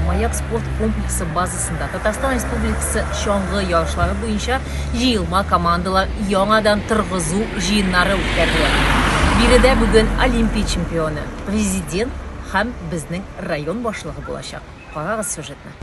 Маяк спорт комплексы базасында Татарстан Республикасы чаңгы ярышлары буенча җыелма командалар яңадан торгызу җыеннары үткәрделәр. Биредә бүген Олимпия чемпионы, президент һәм безнең район башлыгы булачак. Карагыз сюжетны.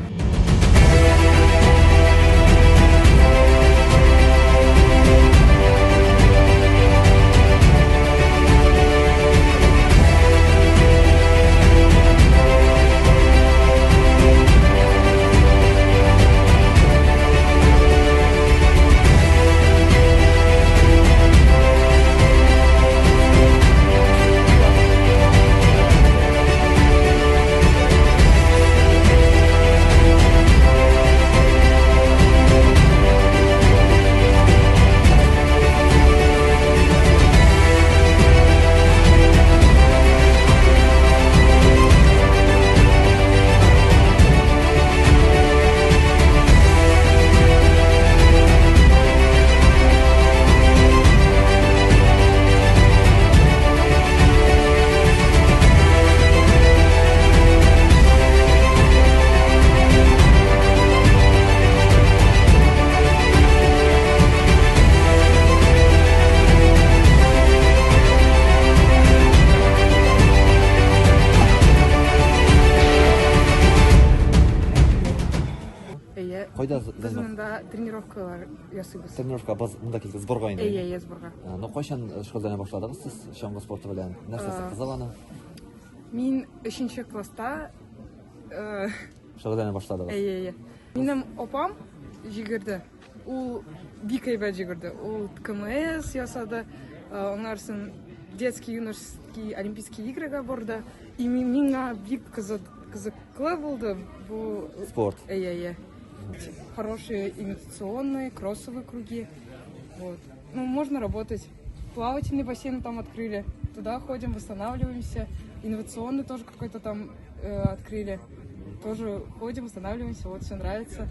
Әйе. Кайда Без монда тренировкалар ясыйбыз. Тренировка баз монда килде сборга инде. Әйе, әйе, сборга. Ну кайчан шөгыльләнә башладыгыз сез чаңгы спорты белән? Нәрсәсе кызык аның? Мин өченче класста шөгыльләнә башладыгыз. Әйе, әйе. Минем апам җигерде. Ул бик әйбәт җигерде. Ул КМС ясады. Аннан соң детский юношеский олимпийский игрыга барды. И миңа бик кызыклы булды бу спорт. Әйе, әйе. Хорошие имитационные, кроссовые круги. Вот. Ну, можно работать. Плавательный бассейн там открыли. Туда ходим, восстанавливаемся. Инновационный тоже какой-то там открыли. Тоже ходим, восстанавливаемся. Вот, все нравится.